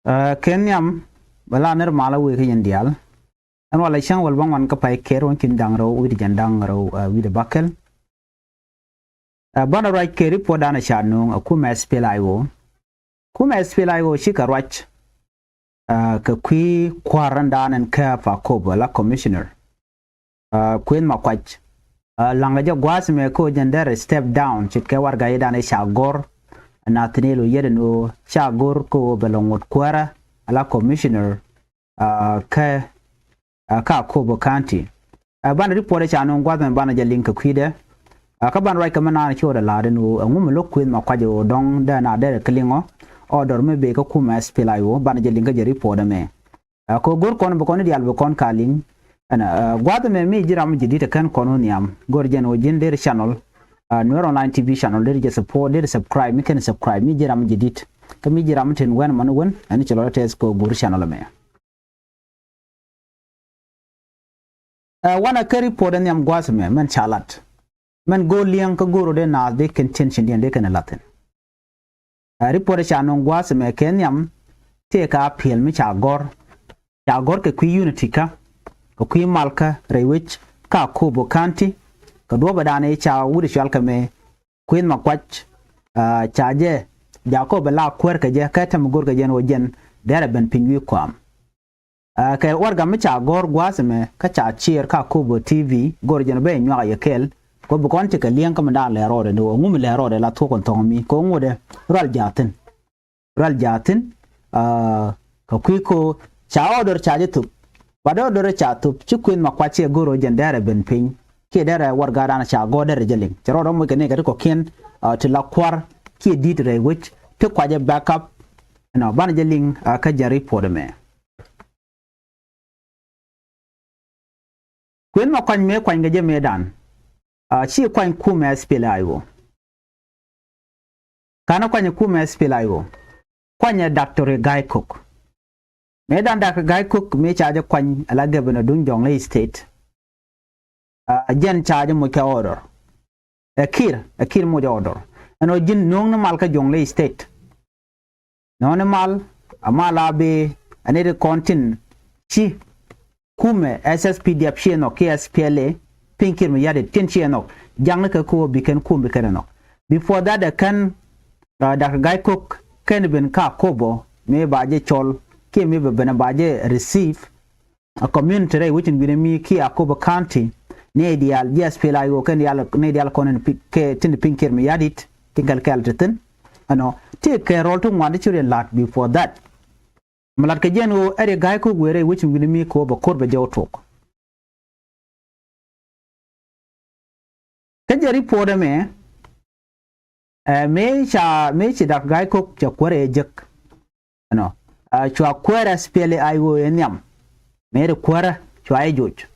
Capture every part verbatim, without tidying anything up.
Ɛ, kɛ nhiam bɛ la nir malä wëë kä yɛn diaal. Ɛn walɛ cäŋ wäl bä ŋuan kä pay kɛɛr wä cin da̱ŋ rɛw wi̱cdɛ jɛn da̱ŋ rɛw, ɛ, wi̱cdɛ bäkɛl. Ɛ, banɛ ruac kɛ report danɛ ca nööŋ ɛ kumɛ SPLA-IO. Kumɛ SPLA-IO cikɛ ruac, ɛ, kɛ kui̱ kua̱r rɛn danɛ kääp Akobo la commissioner. Ɛ, Kuëth Makuac, ɛ, laŋkɛ jɛ gua̱a̱th mɛ kä ɣöö jɛn derɛ step down ce̱tkɛ warɛga i̱ danɛ ca gɔ̱r. Nathaniel Oyet ɛn ɣöö ca gɔ̱r kä ɣöö bɛ lɛ ŋot kuäärä ala commissioner, ɛ, kä, ɛ, kä Akobo County. Ɛ, banɛ report ɛ ca nööŋ gua̱a̱th mɛ banɛ jɛ liŋ kɛ kui̱dɛ. Ɛ, kä banɛ ruac kɛ mi naan ci ɣöö dɛ la̱a̱t ɛn ɣöö ɛŋu mi lo̱k Kuëth Makuac ɛ ɣöö dɔ̱ŋ dee na derɛ kɛ liŋɔ. Ɔ dɔr mi bëë kä kumɛ SPLA-IO banɛ jɛ liŋ kä jɛ report ɛmɛ. Ɛ, kɛ ɣöö go̱r kɔn bi kɔn i̱ diaal bi kɔn ka liŋ. Ɛn, ɛ, gua̱a̱th ɛmɛ mi ji̱ ram mi ji̱ di̱t ɛ kɛn kɔn wä nhiam. Go̱r jɛn ɣöö ji̱n deri channel, ɛ, Nuer Online T V channel deri jɛ support, deri subscribe, mi kɛn subscribe, mi ji̱ ram mi ji̱ di̱t. Kä mi ji̱ ram mi tin wɛn man wän, ɛn cɛ lɔ tɛth kɛ ɣöö go̱r channel ɛmɛ. Ɛ, wanɛ kɛ report ɛ nhiam gua̱a̱th ɛmɛ, mɛn ca lat. Mɛn go̱o̱r liɛŋ kä go̱o̱r ɔ dee naath dee kɛn cin cindiɛn dee kɛn ɛ la̱thin. Ɛ, report ɛ ca nööŋ gua̱a̱th ɛmɛ kɛ nhiam tëëkɛ apiɛl mi ca gɔ̱r. Ca gɔ̱r kɛ kui̱ unity kä, kɛ kui̱ malkä rɛy wec kä Akobo County. Kɛ duɔ̱ɔ̱p ɛ danɛ ca wut ɛ cual kɛ mɛ Kuëth Makuac, ɛ, ca jɛ, Jacob ɛ la kuäär kɛ jɛ, kɛ tɛm go̱r kɛ jɛn wä jɛn, derɛ ben piny wi̱i̱ kuam. Ɛ, kɛ warɛga mi ca gɔ̱r gua̱a̱th ɛmɛ, kä ca ciɛɛr kä Akobo T V, go̱r jɛn ben nyuak yɛ kɛɛl, kɛ bi kɔn cikɛ liɛŋ kä mi da̱a̱n lɛ rɔɔdɛ ni wä, ŋu mi lɛ rɔɔdɛ la thuɔ̱k kɔn thɔ̱ŋ mi, kɛ ŋuɔ̱tdɛ, rual jaathin. Rual jaathin, ɛ, kɛ kui̱ ko, ca order ca jɛ thop. But order ca thop, ci Kuëth Makuac ciɛ go̱r wä jɛn derɛ ben piny. Kiɛ derɛ warɛga dan ca gɔ̱r derɛ jɛ liŋ. Cɛ rɔɔdɛ moc kɛ ni kɛ ti kɔ̱kiɛn, ɛ, ti la kua̱r, kiɛ di̱t rɛy wec, ti kuacɛ backup. Ɛnɔ, banɛ jɛ liŋ, ɛ, kä jɛn report ɛmɛ. Kuëth Makuac mëë kuany kɛ jɛ mëëdan, ɛ, ci kuany kumɛ SPLA-IO. Kanɛ kuany kumɛ SPLA-IO. Kuanyɛ Doctor Riek Gai Kok. Mëëdan Doctor Gai Kok mëë ca jɛ kuany ala governor duŋ Jonglei State. Ɛ, jɛn ca jɛ moc kɛ order. Ɛ Kiir, ɛ Kiir moc order. Ɛn ɣöö ji̱n nööŋni mal kä Jonglei State. Nööŋni mal, a mal a bi, a nɛy ti kɔn tin ci kumɛ SSPDF ciɛ nhɔk kiɛ SPLA, piny Kiir Mayardit tin ciɛ nhɔk. Jakni kɛ ko̱o̱p bi kɛn kum bi kɛn ɛ nhɔk. Before that, ɛ kɛn, ɛ, Doctor Gai Kok kɛn ben kä Akobo, mëë ba jɛ cɔl, kiɛ mëë bɛ ben ba jɛ receive. A community rɛy wecin wi̱nɛ mi kiɛ Akobo County, nɛy diaal ji̱ SPLA-IO kɛn diaal, nɛy diaal kɔn in pi-, kɛ tin piny Kiir Mayardit, tin kɛl kɛl ti thin. Ɛnɔ, ti kɛ rɔl ti ŋuan ti ci riɛn la̱t before that. Mi la̱t kɛ jɛn ɣöö ɛ Riek Gai Kok wëë rɛy wecin wi̱nɛ mi kɛ ɣöö bɛ ko̱r bɛ jɛ wä tuɔɔk. Kä jɛ report ɛmɛ, ɛ, mëë ca, mëë ci Doctor Gai Kok cɛ kuäärɛ jek. Ɛnɔ, ɛ, cua kuäärɛ SPLA-IO ɛ nhiam. Mëë ri kuäärɛ cua ɛ joc.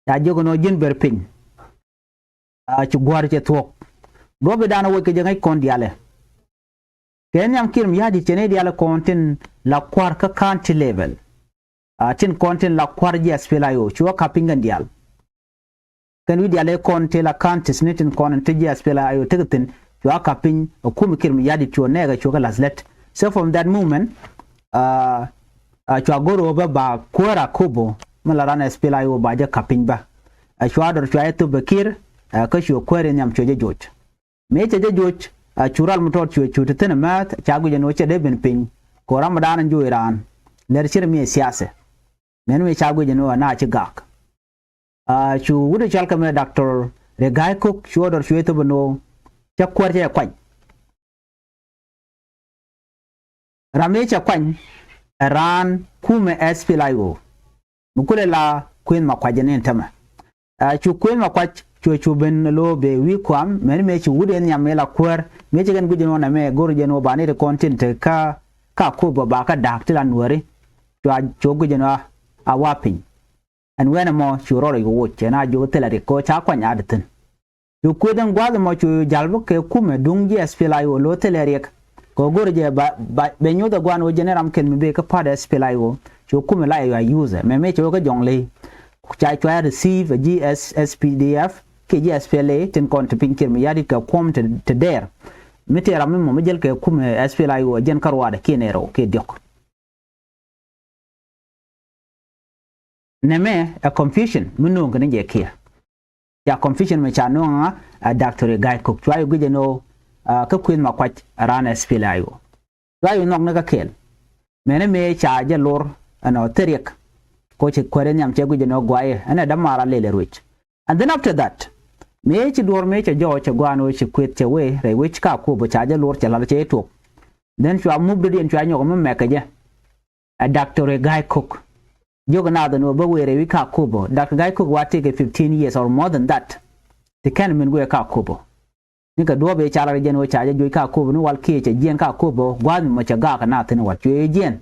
Ca jek ɛnɔ ji̱n ber piny. Ɛ, ci gua̱a̱r cɛ thuɔ̱k. Duɔ̱p i̱ danɔ wec kɛ jɛ ŋäc kɔn diaalɛ. Kɛ nhiam Kiir Mayardit cɛ nɛy diaal kɔn tin la kua̱r kä county level. A, tin kɔn tin la kua̱r ji̱ SPLA-IO, cuɛ ka̱p piny kɛn diaal. Kɛn wi̱c diaal ëë kɔn ti la counties ni tin kɔn ti ji̱ SPLA-IO tekɛ thi̱n, cuɛ ka̱p piny, ɛ kum Kiir Mayardit cuɛ nɛɛkɛ cuɛ kɛ la̱th lät. So from that moment, a, a, cua go̱r ɣöö bä ba kuäär Akobo mi la ran SPLA-IO ba jɛ ka̱p piny bä. A, cua dɔr cua jɛ thop ɛ Kiir, a, kä cuɛ kuäär in nhiam cuɛ jɛ joc. Mëë cɛ jɛ joc, a, cu ral mi tɔt cuɛ cu ti thi̱n ɛ määth, ca guic ɛn ɣöö cɛ dee ben piny. Kɛ ɣöö ram mi daan ɛn joc raan. Lɛr cir mi ɛ siasɛ. Mɛn mi ca guic ɛn ɣöö ɛn a ci gak. A, cu wut ɛ cɔal kɛ mɛ Doctor Riek Gai Kok, cu ɣä dɔr cu ɛ thop ɛn ɣöö cä kuäär cɛ kuany. Ram mi cɛ kuany, ɛ raan kumɛ SPLA-IO. Mi kulɛ la Kuëth Makuac ɛn in tämɛ. A, cu Kuëth Makuac, cu, cu ben lo̱o̱ bɛ wi̱i̱ kuam, mɛn mëë ci wut ɛn nhiam mëë la kuäär, mëë ci kɛn guic ɛn ɣöö nɛmɛ go̱r jɛ ɛn ɣöö ba ni ti kɔn tin te kä, kä Akobo ba kä da̱a̱k ti la Nuääri. Cua, cu guic ɛn ɣöö a wa piny. Ɛn wɛn ɛmɔ cu rɔɔdɛ cu woc, ɛn a jiök thilɛ rik kɛ ɣöö ca kuany a di thi̱n. Cu Kuëth ɛn gua̱a̱th ɛmɔ cu jal bä kɛ kumɛ duŋ ji̱ SPLA-IO lo̱ thilɛ riɛk. Kɛ ɣöö go̱rɛ jɛ ba, ba, bɛ nyoth ɛ gua̱a̱n ɣöö jɛn ɛ ram kɛl mi bëë kä part SPLA-IO. Cu kumɛ la ɛ yua use ɛ. Mɛmɛ cɛ wä kä Jonglei. Ca, cua receive ɛ ji̱ S, SPDF kiɛ ji̱ SPLA tin kɔn ti piny Kiir Mayardit kɛ kuɔm ti, ti dɛɛr. Mi tëë ram mi mɔ mi jäl kɛ kumɛ SPLA-IO ɛ jɛn kä ruaadɛ kiɛ nɛy rɛw kiɛ diɔ̱k. Nɛmɛ ɛ confusion mi no̱o̱ŋ kɛ ni jɛ kiɛ. Ca confusion mi ca no̱o̱ŋ ɛ Doctor Gai Kok. Cua yɛ guic ɛn ɣöö kä kuëth ma kuac ɛ raan ɛ SPLA-IO. Cua yɛ nhɔk ni kä kɛɛl. Mɛni mëë ca jɛ lor ɛnɔ thiriɛk. Ko ci kuɛɛri nhiam cɛ guic ɛn ɣöö guayɛ ɛn ɛ dämaar a lɛl ɛ ruec. And then after that, mëë ci duɔ̱ɔ̱r mëë cɛ jɔɔc cɛ gua̱a̱n ɣöö ci kuëth cɛ wee rɛy wec kä Akobo ca jɛ lor cɛ la̱t cɛ tuɔɔk. Then cua muk dɔ̱diɛn cua nyɔk mi mɛk kɛ jɛ. Ɛ Doctor Gai Kok. Jiök naath ɛn ɣöö bä wee rɛy wec kä Akobo. Doctor Gai Kok wa tëëkɛ fifteen years or more than that. Ti kɛn min wee kä Akobo. Ni kɛ duɔ̱ɔ̱p ëë ca lar jɛn ɣöö ca jɛ juɔc kä Akobo ni wal kiɛ cɛ jiɛɛn kä Akobo gua̱a̱th mi mɔ cɛ gaak ɛ naath thi̱n wal cuɛ jiɛɛn.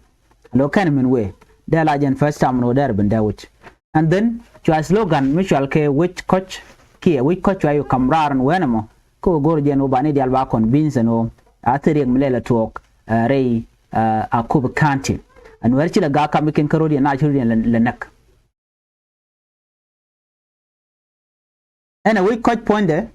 Ɛn ɣöö kɛn min wee dee la jɛn first time ɛn ɣöö dee rɛ ben dee wec. And then cua slogan mi cual kɛ wec kɔc kiɛ wec kɔc cua yɛ kam raar ɛn wɛɛn ɛmɔ. Kä ɣöö go̱r jɛn ɣöö ba ni diaal ba convince ɛn ɣöö a thiriɛk mi lɛl ɛ tuɔɔk ɛ rɛy ɛ Akobo County. Ɛn wɛɛr ci lɛ gaak kam ikin kä ro̱diɛn na ci ro̱diɛn lɛ näk. Ɛn ɛ wec kɔc puɔ̱nydɛ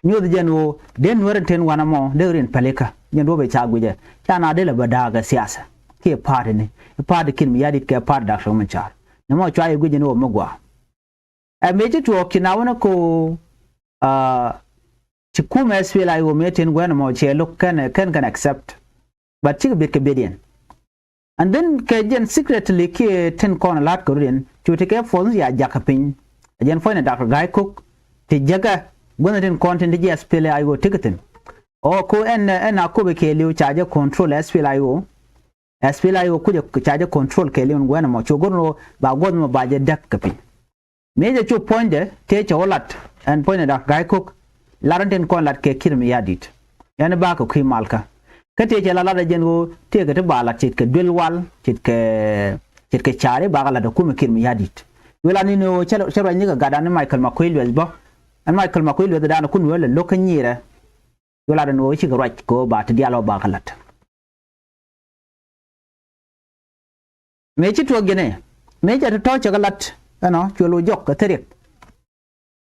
nyoth jɛn ɣöö dee nuɛr in ten wanɛ mɔ dee rin pälikä jɛn duɔ̱p ɛ ca guicɛ ca na dee lɛ bä da̱a̱k ɛ siasa kiɛ party ni. Party Kiir Mayardit kɛ party Doctor Machar. Ni mɔ cua yɛ guic jɛn ɣöö mi gɔaa. Ɛ mëë ci tuɔɔk ci na wänä ko ci kumɛ SPLA-IO mëë tin guɛn mɔ ciɛ lo̱k kɛn kɛn kɛn accept. But cikɛ bit kɛ bit yɛn. And then kɛ jɛn secretly kiɛ tin kɔn la̱t kɛ rut yɛn cu ti kɛ force ya jakä piny. Ɛ jɛn puɔ̱nydɛ Doctor Gai Kok ti jäkä guänh tin kɔn tin ti ji̱ SPLA-IO ti kɛ thi̱n. Ɔ ko ɛn ɛn Akobo kɛɛliw ca jɛ control SPLA-IO. SPLA-IO kucɛ ca jɛ control kɛɛliw ɛn guɛn mɔ cu go̱r ni ɣöö ba guɔth mɔ ba jɛ däk kɛ piny. Mëë jɛ cu puɔ̱nydɛ tëë cɛ wä lat ɛn puɔ̱nydɛ Doctor Gai Kok lar ɛn tin kɔn lat kɛ Kiir Mayardit. Ɛn bakɛ kui̱ malkä kä tëë cɛ la lat ɛ jɛn ɣöö tëëkɛ ti ba lat ce̱tkɛ duel wal ce̱tkɛ ce̱tkɛ ca̱ri bakɛ lat ɛ kumɛ Kiir Mayardit. Wi̱i̱ lat ni ni ɣöö cä ruac ni kɛ gatdan ni Michael Makuei Lueth bä. Ɛn Michael Makuei Lueth dan kun wee lɛ lo̱k kä nyiirɛ. Wi̱i̱ lat ni ɣöö cikɛ ruac kɛ ɣöö ba ti diaal ɣöö bakɛ lat. Mëë ci tuɔɔk jɛn ɛ mëë cɛ tɔ̱tɔ̱ cɛ kɛ lat ɛnɔ cuɛ lo̱c jɔk kɛ thiriɛk.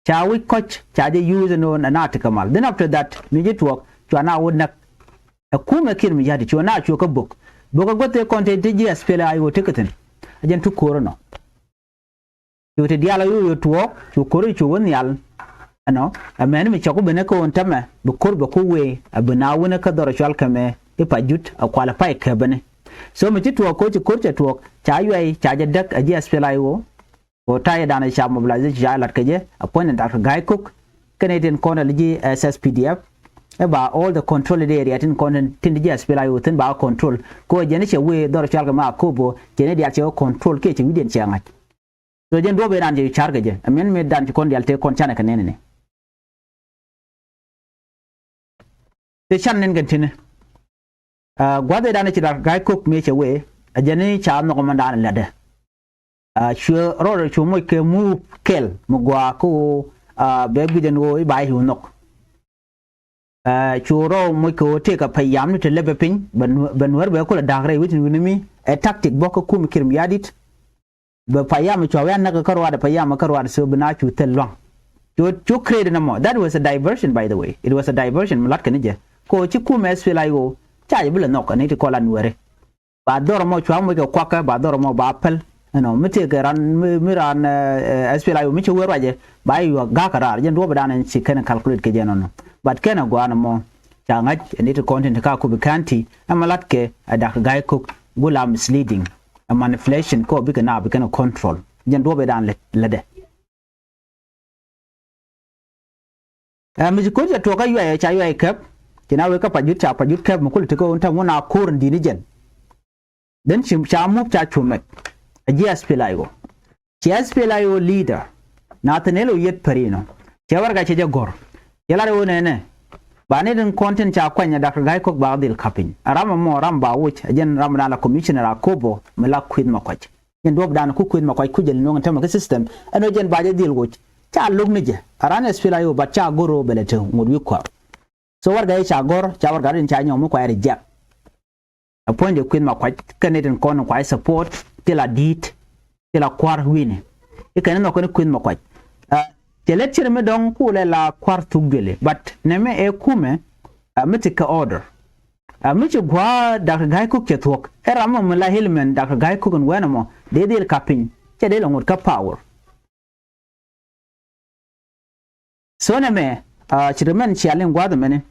Ca wec kɔc ca jɛ use ɛn ɣöö na tekɛ mal. Then after that mëë ci tuɔɔk cua na wä näk. Ɛ kumɛ Kiir Mayardit cuɛ na cuɛ kä bök bök ɛ guäth ëë kɔn te ti ji̱ SPLA-IO ti kɛ thi̱n. Ɛ jɛn ti ko̱r ɛnɔ. Cu ti diaal a yo̱o̱ yo̱o̱ tuɔɔk cu ko̱r cu wä nhial. Ɛnɔ ɛ mɛn mi cɔk wä ben kä ɣöö tämɛ bi ko̱r bɛ ku wee a bi na wänä kä dhɔr cual kɛmɛ i̱ Pajut a kual a pay kɛ beni. So mi ci tuɔɔk ko̱ ci ko̱r cɛ tuɔɔk ca yuay ca jɛ däk a ji̱ SPLA-IO. Ɣöö ta̱yɛ danɛ ca mobilization ca lat kɛ jɛ a puɔ̱ny ni Doctor Gai Kok. Kɛn itin kɔn a li ji̱ SSPDF. Ɛ ba all the control area tin kɔn tin ti ji̱ SPLA-IO thi̱n ba control. Ko̱ jɛn i̱ cɛ wee dhɔr cual kɛmɛ Akobo jɛn i̱ diaal cɛ wä control kiɛ cɛ wi̱diɛn cɛ ŋa̱c. So jɛn duɔ̱ɔ̱p ëë dan cɛ cu ca̱r kɛ jɛ ɛ min mëë dan ci kɔn dial tëë kɔn canɛ kɛ nɛn ni. Tëë can nɛn kɛn ti̱ni. Gua̱th ëë dan ci Doctor Gai Kok mëë cɛ wee ɛ jɛn i̱ ca nhɔk mɛn dan lɛtdɛ. Cuɛ rɔɔdɛ cu moc kɛ move kɛl mi gɔaa kä ɣöö bɛ gui̱dɛn ɣöö i̱ ba i̱ hi̱w nhɔk. Cu rɔɔdɛ moc kɛ ɣöö tëëkɛ payam ni te lɛpɛ piny bɛ nuäär bɛ kulɛ da̱a̱k rɛy wi̱cni wi̱ni mi ɛ tactic bä kä kumɛ Kiir Mayardit. Bɛ payam cua wi̱i̱ a näk kä ruaadɛ payam kä ruaadɛ so bi na cu thil lua̱ŋ. Cu cu create nɔmɔ. That was a diversion, by the way. It was a diversion mi la̱t kɛn jɛ. Ko ci kumɛ SPLA-IO ca jɛ bi lɛ nhɔk ni ti kɔl a nuɛri. Ba dhɔr mɔ cua moc kɛ kuakä ba dhɔr mɔ ba päl. Ɛnɔ mi tëëkɛ ran mi ran SPLA-IO mi ci wee ruacɛ ba yuɔ ga̱kä raar jɛn duɔ̱ɔ̱p dan ci kɛn calculate kɛ jɛ nɔnɔ. But kɛn a gua̱a̱n mɔ ca ŋa̱c ni ti kɔn tin ti ka kup kɛn ti ɛmɛ la̱t kɛ ɛ Doctor Gai Kok. Gula misleading. A manipulation kɔ bikɛ na bikɛn control. Jɛn duɔ̱ɔ̱p ëë dan lɛ lɛ dɛ. Ɛ mi ci ko̱r cɛ tuɔɔk kä yuay ca yuay kɛp. Ci na wek kä Pajut ca Pajut kɛp mi kul ti kä wun ta̱m wun a ko̱r in di̱t ni jɛn. Then ci ca move ca cu mɛk. A ji̱ SPLA-IO. Ci SPLA-IO leader Nathaniel Oyet Perino cɛ warɛga cɛ jɛ gɔ̱r. Cɛ lar i̱ ɣöö nɛnɛ ba ni tin kɔn tin ca kuany ɛ Doctor Gai Kok ba dhil ka̱p piny. Ɛ ram ɛmɔ ram ba wuc ɛ jɛn ram dan la commissioner Akobo mi la Kuith Makuac. Jɛn duɔ̱ɔ̱p dan ku Kuith Makuac ku jɛl nuɔ̱ŋ in tämɛ kä system ɛn ɣöö jɛn ba jɛ dhil wuc. Ca lo̱k ni jɛ ɛ ran SPLA-IO but ca go̱r ɣöö bɛ lɛ te ŋot wi̱i̱ kua̱r. So warɛga i̱ ca gɔ̱r ca warɛga rin ca nyɔk mi kuay reject. A puɔ̱nydɛ Kuith Makuac kɛn ni tin kɔn kuay support ti la di̱i̱t ti la kua̱r wi̱ni. I̱ kɛn ni nhɔk kɛn Kuith Makuac. Cɛ lät cir mi dɔ̱ŋ ku lɛ la kua̱r thuk duëli but nɛmɛ ɛ kumɛ. Mi ti kɛ order. Mi ci gua̱a̱ Doctor Gai Kok cɛ thuɔ̱k ɛ ram mɔ mi la element Doctor Gai Kok in wɛn ɛmɔ dee dhil ka̱p piny. cɛ dee lɛ ŋot kä power. So nɛmɛ, ah, ci ri mɛn cia liŋ gua̱a̱th ɛmɛni,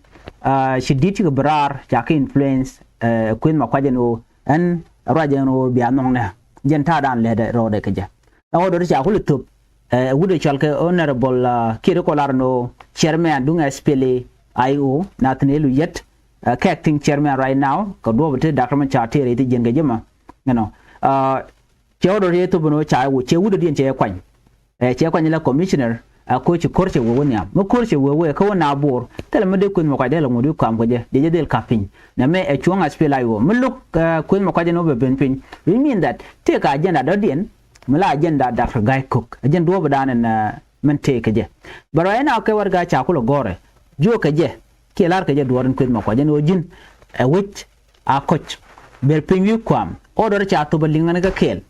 ah, ci di̱t cikɛ bi raar ca kɛ influence, eh, kueth ma kuac ɛn ɣöö ɛn ruac ɛn ɣöö bia nhɔknɛ. Jɛn ta̱a̱dan lɛtdɛ rɔɔdɛ kɛ jɛ. Ɛ ɣöö dɔ̱r ca kulɛ thöp, eh, wut ɛ cɔal kɛ Honorable, ah, Kiir kɔ lar ɛn ɣöö chairman duŋ S P L A I O, Nathaniel Oyet, eh, kɛ acting chairman right now, kɛ duɔ̱ɔ̱p ti Doctor Machar tëë rɛy ti jiɛn kɛ jɛ ma. You know, ah, cɛ ɣöö dɔ̱r cɛ thöp ɛn ɣöö ca wut, cɛ wut ɛ diɛn cɛ kuany. Ɛ, cɛ kuany la commissioner, a koci ko̱r cɛ wee wä nhiam. Mi ko̱r cɛ wee wee kä wä na Bor, thilɛ mi dee kueth ma kuac dee la ŋut wi̱i̱ kuam kɛ jɛ, dee jɛ dhil ka̱p piny. Nɛmɛ ɛ cuɔ̱ŋ S P L A I O. Mi lo̱k, ɛ, kueth ma kuac ɛn ɣöö bɛ ben piny. Which mean that tëëkɛ agenda dɔ̱diɛn, mi la agenda Doctor Gai Kok. Ɛ jɛn duɔ̱ɔ̱pidan ɛn, ɛ, min tëëkɛ jɛ. But right now kɛ warɛga ca kulɛ gɔ̱rɛ. Jiökɛ jɛ, kiɛ la̱rkɛ jɛ duɔ̱ɔ̱r in kueth ma kuac ɛn ɣöö ji̱n, ɛ, wec a kɔc. Ber piny wi̱i̱ kuam. Ɣöö dɔ̱r ca thöp ɛ liŋ ɛn kä kɛɛl.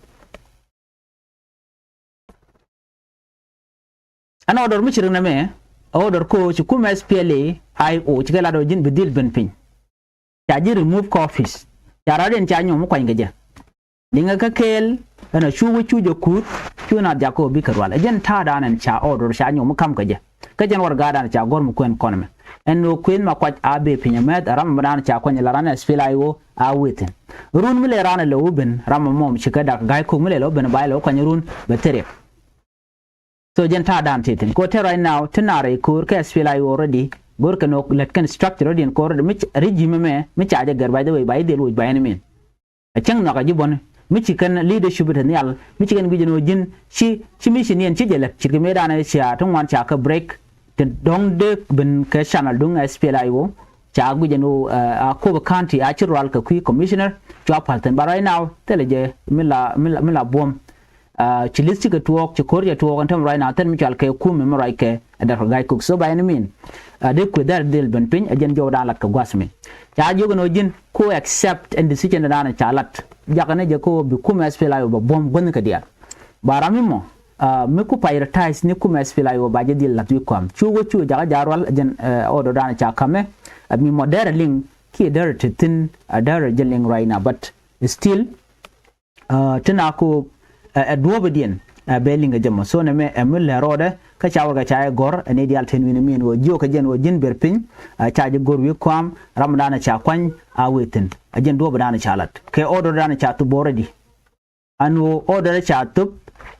Ɛn order mi ci ri nɛmɛ, ɛ order ko ci kumɛ S P L A I O ci kɛ lat ɔ ji̱n bi dhil ben piny. Ca ji̱ remove kä office. Ca rat in ca nyom mi kuany kɛ jɛ. Liŋɛ kä kɛɛl, ɛn a cu wä cu jɛ kuth, cu na jak kɛ ɔ bikɛ rual. Ɛ jɛn ta̱a̱dan ɛn ca order ca nyom mi ka̱m kɛ jɛ. Kä jɛn warɛgadan ca gɔ̱r mi kuɛn kɔn ɛmɛ. Ɛn ɣöö kuëth ma kuac a bee piny ɛmɛth, ɛ ram mi dan ca kuany la ran S P L A I O a within. Run mi lɛ ran lɛ wä ben, ram mɔm ci kɛ Dak Gai Kok mi lɛ lɛ wä ben ba lɛ wä kuany run bɛ thiriɛk. So jɛn ta̱a̱dan ti thin. Ko te right now, ti nar ɛ ko̱r kɛ S P L A I O already, go̱r kɛ nɔ lät kɛn structure already ɛn ko̱r already, mi regime mɛ, mi ca jɛ gɛr, by the way, ba i̱ dhil woc ba ɛn min. A cäŋ nhɔakä ji̱ buɔ̱ni mi ci kɛn leadership te nhial, mi ci kɛn gui̱c ɛn ɣöö ji̱n ci, ci mission yɛn ci jɛ lät, ce̱tkɛ mëëdan ɛ cia ti ŋuan ca kɛ break. Ti dɔ̱ŋ dee ben kɛ channel duŋ S P L A I O, ca gui̱c ɛn ɣöö, eh, a Akobo County a ci rual kɛ kui̱ commissioner cua päl thi̱n. But right now thilɛ jɛ mi la, mi la, mi la buɔ̱m. Ah, ci list cikɛ tuɔɔk, ci ko̱r cɛ tuɔɔk ɛn täämɛ right now, thil mi cɔal kɛ kumɛ mi ruac kɛ Dak Gai Kok. So by any mean, ah, dee kuëth dhɛr dhil ben piny, ɛ jɛn jɔwdan lat kɛ gua̱th mi. Ca jiök ɛn ɣöö ji̱n ku accept ɛn decision dan ca lat. Jakɛ ni jɛ ko bi kumɛ S P L A I O bɛ buɔ̱m guänh kɛ diaal. Ba ram mi mɔ, ah, mi ku prioritize ni kumɛ S P L A I O ba jɛ dhil lat wi̱i̱ kuam. Cu wä cu jakä jarual, ɛ jɛn, eh, order dan ca kamɛ. Ah, mi mɔ derɛ liŋ, kiɛ derɛ te thi̱n, ah, derɛ jɛ liŋ right now. But still, ah, ti na ko, eh, ɛ duɔ̱ɔ̱pidiɛn, eh, bɛ liŋ kɛ jɛ mɔ. So nɛmɛ ɛ mi lɛ rɔɔdɛ, kä ca warɛga ca jɛ gɔ̱r, ɛ ni diaal te wi̱ni min ɣöö jiökɛ jɛn ɣöö ji̱n ber piny, ah, ca jɛ go̱r wi̱i̱ kuam, ram dan ca kuany a within. Ɛ jɛn duɔ̱ɔ̱pidan ca lat. Kɛ order dan ca thop already. Ɛn ɣöö order ca thop,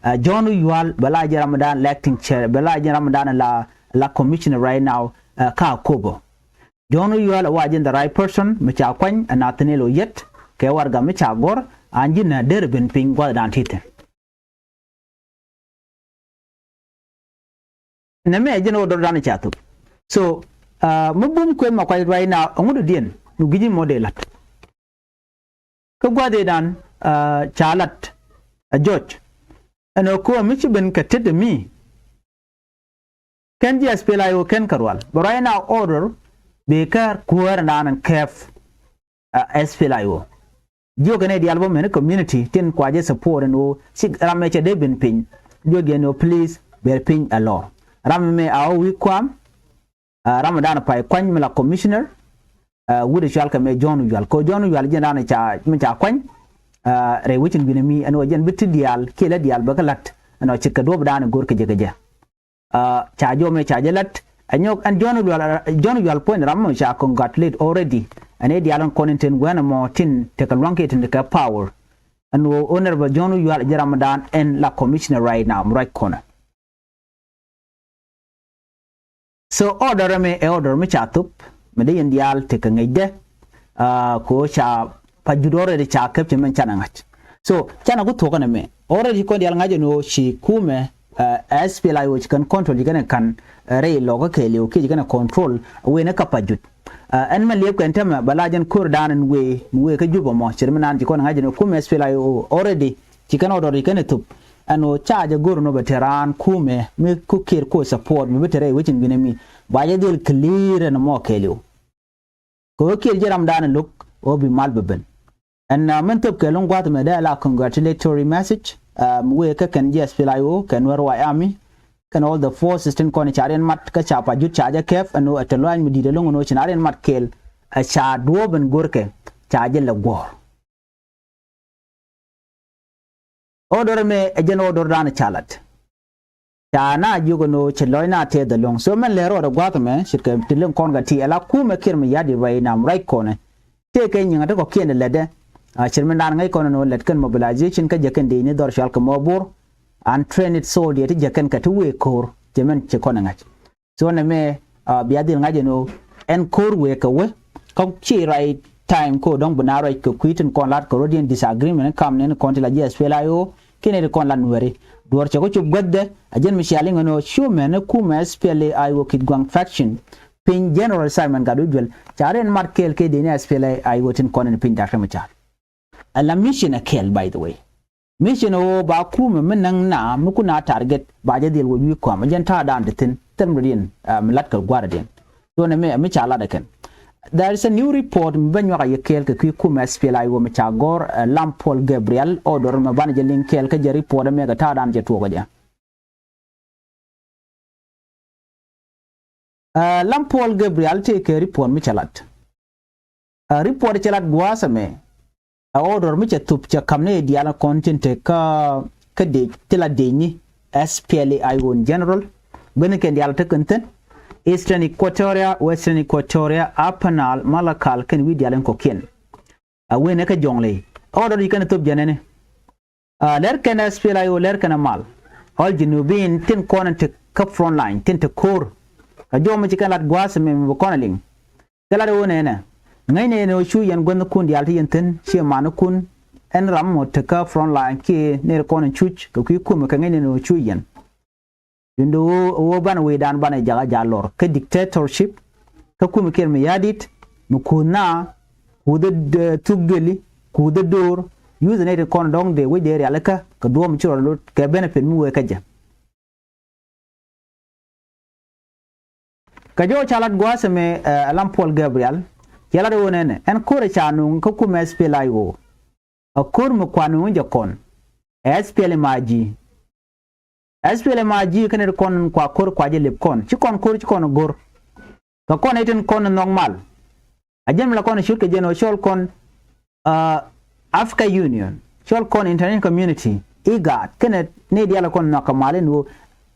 ah, John Oyual, bɛ la jɛ ram dan la acting chair, bɛ la jɛ ram dan la, la commissioner right now, ah, kä Akobo. John Oyual ɛ wa ji̱n the right person mi ca kuany, ɛ Nathaniel Oyet, kɛ warɛga mi ca gɔ̱r, an ji̱n ɛ derɛ ben piny gua̱thdan ti thi̱n. Nɛmɛ ɛ jɛn order dan ca thop. So, ah, mi bum kuëth ma kuac right now, ɛŋu dɔ̱diɛn mi gui̱ci mɔ dee la̱t. Kä gua̱thdan, ah, ca lat, ah, George. Ɛn ɣöö köö mi ci ben kɛ tet mi. Kɛn ji̱ S P L A I O kɛn kɛ rual. But right now order, bi kär kuäär ɛn dan ɛn kɛɛp, ah, S P L A I O. Jiök kɛn ɛ diaal bä mɛn community, tin kua jɛ support ɛn ɣöö, ci ram mɛ cɛ dee ben piny. Jiök jɛ ɛn ɣöö please, ber piny ɛ lɔr. Ram mɛ a wä wi̱i̱ kuam, ah, ram dan pay kuany mi la commissioner, ah, wut ɛ cual kɛ mɛ John Oyual. Ko John Oyual jɛn dan ca, mi ca kuany, ah, rɛy wecin guinɛ mi, ɛn ɣöö jɛn bi ti diaal, kiɛ lɛ diaal bɛ kɛ la̱t, ɛn ɣöö ce̱tkɛ duɔ̱ɔ̱pidan go̱r kɛ jɛ kɛ jɛ. Ah, ca jɔmɛ ca jɛ la̱t, ɛ nyɔk ɛn John Oyual, John Oyual puɔ̱ny ram mɔ ca congratulate already. Ɛn ɛ diaal ɛn kɔn in tin guɛn ɛmɔ tin tekɛ lua̱ŋ kiɛ tin tekɛ power. Ɛn ɣöö Honorable John Oyual jɛ ram dan ɛn la commissioner right now, mi ruac kɔnɛ. So order ɛmɛ ɛ order mi ca thop, mi dee yɛn diaal tekɛ ŋäcdɛ, ah, kɛ ɣöö ca Pajut already ca kɛp cɛ mɛn canɛ ŋa̱c. So canɛ ku thuɔ̱k ɛn ɛmɛ. Already kɔn diaal ŋa̱c ɛn ɣöö ci kumɛ, ah, S P L A I O ci kɛn control, ci kɛn ɛ ka̱n, ah, rɛy lɔk kä kɛɛliw kiɛ ci kɛn ɛ control, ah, wëë ni kä Pajut. Ah, ɛn mɛn liɛpkɛ ɛn täämɛ bɛ la jɛn ko̱r dan ɛn wëë, mi wëë kä Jubɛ mɔ, ci ri mi naan ci kɔn ŋa̱c ɛn ɣöö kumɛ S P L A I O already ci kɛn order ci kɛn ɛ thop. Ɛn ɣöö ca jɛ go̱r ɛn ɣöö bɛ te raan kumɛ mi ku Kiir ku support mi bi te rɛy wecin guinɛ mi, ba jɛ dhil clear ɛn mɔ kɛɛliw. Kɛ ɣöö Kiir jɛ ram dan lo̱k ɣöö bi mal bɛ ben. Ɛn, ah, min thop kɛ luŋ gua̱th mɛ dee la congratulatory message, ah, mi wëë kä kɛn ji̱ S P L A I O, kɛn Nuer White Army, kɛn all the forces tin kɔn ca riɛn mat, kä ca Pajut ca jɛ kɛp ɛn ɣöö ɛ te luaany mi di̱i̱t ɛlɔ̱ŋ ɛn ɣöö ci na riɛn mat kɛɛl, ɛ ca duɔ̱ɔ̱p ɛn go̱rkɛ ca jɛ lɛ guɔ̱ɔ̱r. Order mɛ ɛ jɛn order dan ca lat. Ca na jiök ɛn ɣöö cɛ lɔc na tɛth ɛlɔ̱ŋ. So mɛn lɛ rɔɔdɛ gua̱a̱th ɛmɛ ce̱tkɛ ti liŋ kɔn kɛ ti ala kumɛ Kiir Mayardit ruac nam ruac kɔnɛ. Tëëkɛ nyiŋä ti kɔ̱kiɛn ɛ lätdɛ. A ce̱t mɛn daan ŋäc kɔn ɛn ɣöö lät kɛn mobilization kä jɛ kɛn dëëcni dhɔr cɔal kɛ mɔ bo̱r. Untrained soldier ti jɛ kɛn kɛ ti wëë ko̱o̱r cɛ mɛn ci kɔn ɛ ŋa̱c. So nɛmɛ, ah, bia dhil ŋa̱c ɛn ɣöö ɛn ko̱r wëë kɛ wee kä ci ruac time ko dɔ̱ŋ bi na ruac kɛ kui̱ tin kɔn lat kɛ rɔ̱diɛn disagreement kam nɛn kɔn ti la ji̱ S P L I O kiɛ nɛn ti kɔn lat Nuɛri. Duɔ̱ɔ̱r cɛ kä cop guäthdɛ a jɛn mi cia liŋ ɛn ɣöö cu mɛn ɛ kumɛ S P L I O Kitgwang faction piny General Simon Gatwec Duel ca rɛn mat kɛɛl kɛ dee ni S P L I O tin kɔn ɛn piny Doctor Machar. Ala mission ɛ kɛɛl, by the way. Mission ɛ ɣöö ba kumɛ mi näŋ na mi kun a target ba jɛ dhil wä wi̱i̱ kɔam ɛ jɛn ta̱a̱ daan ti thi̱n thil mi rɔ̱diɛn, ah, mi lat kɛ gua̱a̱r rɔ̱diɛn. So nɛmɛ mi ca lat ɛ kɛn. There is a new report mi bä nyuak a yɛ kɛɛl kɛ kui̱ kumɛ S P L I O mi ca gɔ̱r, ah, Lam Paul Gabriel order mi banɛ jɛ liŋ kɛɛl kä jɛ report ɛmɛ kɛ ta̱a̱ daan jɛ tuɔɔk ɛ jɛ. Ah, Lam Paul Gabriel tëëkɛ report mi cɛ lat. Ah, report cɛ lat gua̱a̱th ɛmɛ. A order mi cɛ thup cɛ ka̱m ni diaal kɔn tin te kä, kä dec ti la decni S P L I O in general. Beni kɛn diaal te kɛn thi̱n Eastern Equatoria, Western Equatoria, Upper Nile, Malakal kɛn wi̱i̱ diaal in kɔ̱kiɛn. A wen ɛ kä Jonglei. Order ji̱ kɛn thup jɛ nɛni. Ah, lɛr kɛn S P L I O lɛr kɛn a mal. Ɔl Junubin tin kɔn in te kä front line tin te ko̱r. Kɛ jɔw mi ci kɛn lat gua̱a̱th mi mi bi kɔn a liŋ. Kɛ lat ɣöö nɛnɛ ŋäcnɛ ɛn ɣöö cu yɛn guäthnikun diaal ti yɛn thi̱n ciɛ manikun ɛn ram mɔ te kä front line kiɛ nɛr kɔn in cuc kɛ kui̱ kumɛ kɛ ŋäcnɛ ɛn ɣöö cu yɛn. Duundɛ ɣöö, ɣöö banɛ wecdan banɛ jakä ja̱ lɔr kä dictatorship kä kumɛ Kiir Mayardit mi kuth na kuth, eh, thuk dueli kuth do̱r. Yuth nɛy ti kɔn dɔ̱ŋ dee wec dee rialikä kɛ duɔ̱ɔ̱p mi ci rɔɔdɛ lot kɛ benefit mi wee kä jɛ. Kɛ jɔw ca lat gua̱a̱th ɛmɛ, eh, Lam Paul Gabriel cɛ lat ɣöö nɛnɛ ɛn ko̱r ɛ ca nuŋ kä kumɛ S P L I O. A ko̱r mi kua nuŋ jɛ kɔn ɛ S P L M I G. S P L M I G kɛnɛ ti kɔn kua ko̱r kua jɛ lip kɔn ci kɔn ko̱r ci kɔn go̱r. Kɛ kɔn itin kɔn nhɔk mal. A jɛn mi la kɔn ciöt kɛ jɛn ɔ cɔl kɔn, ah, Africa Union, cɔl kɔn international community, IGAD, kɛnɛ ni diaal kɔn nhɔk kɛ mal in ɣöö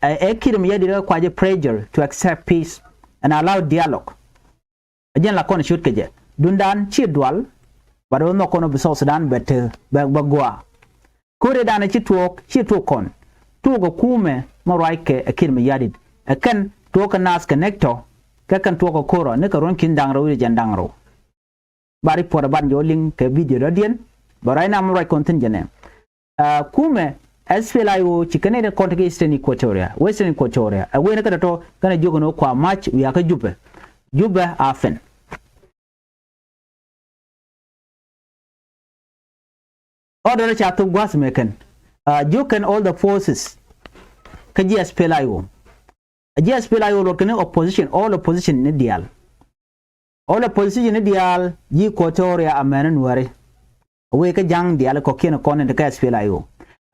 ɛ, ɛ Kiir Mayardit kɛ kua jɛ pressure to accept peace and allow dialogue. A jɛn la kɔn ciöt kɛ jɛ duundan ci dual. Bat ɣöö nhɔk kɔn ɔ bi South Sudan bɛ te bɛ, bɛ gɔaa. Ko̱riɛ danɛ ci tuɔɔk ci tuɔɔk kɔn tuɔɔk ɛ kumɛ mɛ ruac kɛ ɛ Kiir Mayardit. Ɛ kɛn tuɔɔk kɛ naath kɛ nɛk tɔ kɛ kɛn tuɔɔk kɛ ko̱rɔ ni kɛ ruɔ̱n ki̱n da̱ŋ rɛw wi̱cdɛ jɛn da̱ŋ rɛw. Ba report ɛ ban jɔw liŋ kɛ video dɔ̱diɛn. Bɛ ruac nam ruac kɔn thi̱n jɛ nɛ. Ah, kumɛ S P L I O ci kɛn ni kɔn ti kɛ Eastern Equatoria, Western Equatoria. Ɛ wen kä tɔtɔ kɛn ɛ jiök ɛn ɣöö kua mac wiakä Jubɛ. Jubɛ a fen. Order ca thop gua̱a̱th mɛ kɛn. Ah, jiök kɛn all the forces kä ji̱ S P L I O. A ji̱ S P L I O luɔt kɛn ni opposition, all opposition ni diaal. All opposition ni diaal ji̱ Equatoria a mɛn ni Nuɛri. A wee kä ja̱ŋ diaal kɔ̱kiɛn kɔn ni ti kä S P L I O.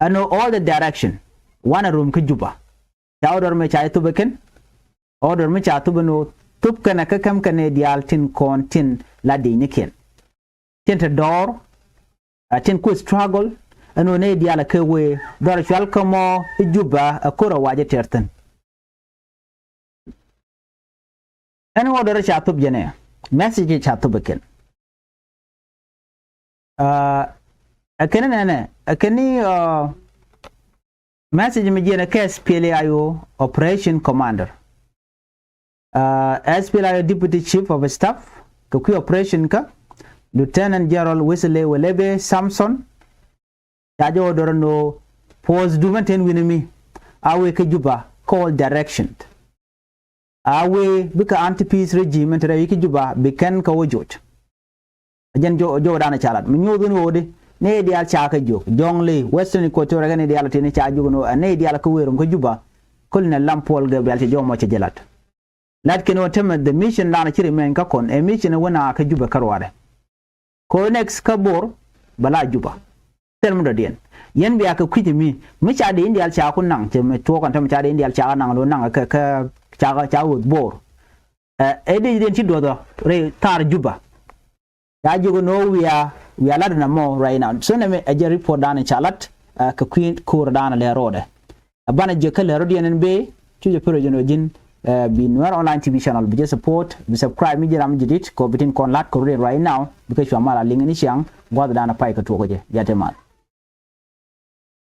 Ɛn ɣöö all the direction wanɛ rom kä Juba. Ca order mɛ ca jɛ thop ɛ kɛn. Order mi ca thop ɛn ɣöö thop kɛnɛ kä käm kɛnɛ diaal tin kɔn tin la di̱cnikiɛn. Tin te dɔɔr, a tin ku struggle, ɛn ɣöö nɛy diaal a kɛ wee dhɔr cual kä mɔ i̱ Juba a ko̱r a wacɛ tɛr thi̱n. Ɛn order ca thop jɛ nɛ, message ca thop ɛ kɛn. Ah, ɛ kɛn nɛnɛ, ɛ kɛn ni, ah, message mi jiɛn ɛ kɛ S P L I O operation commander. Ah, S P L I O deputy chief of staff kɛ kui̱ operation kä Lieutenant General Wesley Welebe Samson. Ca jɛ order ɛn ɣöö force dumɛn tin wi̱ni mi a wee kä Juba kä all direction. A wee bikɛ anti peace regime ɛn te rɛy wi̱i̱ kä Juba bi kɛn kɛ wä joc. A jɛn jɔw, jɔw danɛ ca lat mi nyuuth in ɣöö di nɛy diaal ca kɛ jiök Jonglei, Western Equatoria kɛ nɛy diaal tin ca jiök ɛn ɣöö ɛ nɛy diaal kä wee rom kä Juba. Colonel Lam Paul Gabriel cɛ jɔw mɔ cɛ jɛ lat. Lat kɛn ɣöö tämɛ the mission danɛ ci remain kä kɔn ɛ mission ɛ wä na kä Juba kä ruaadɛ. Kɛ ɣöö next kä Bor bɛ la Juba. Thil mi dɔ̱diɛn yɛn bia kɛ kui̱c mi mi ca dee in diaal ca ku naŋ cɛ mi tuɔɔk ɛn tämɛ ca dee in diaal ca kɛ naŋ lo̱ naŋ kɛ, kɛ ca kɛ ca ɣöth Bor. Ɛ, ɛ dee ji̱ dee in ci duɔth ɔ rɛy thar Juba. Ca jiök ɛn ɣöö wiaa, wiaa lat ɛn ɛmɔ right now. So nɛmɛ ɛ jɛ report dan in ca lat. kɛ kui̱ ko̱r dan lɛ rɔɔdɛ. Ɛ banɛ jiɛ kä lɛ rɔɔdiɛn ɛn bee cu jɛ pär jɛ nɔ ji̱n. Bi Nuɛr Online T V channel bi jɛ support, bi subscribe mi ji̱ ram ji̱ dit kɔ bi tin kɔn lat kɛ rɔɔdiɛn right now, bi kɛ cua mal a liŋ ni ciaŋ gua̱th dan a pay kɛ tuɔk jɛ. Jɛ te mal.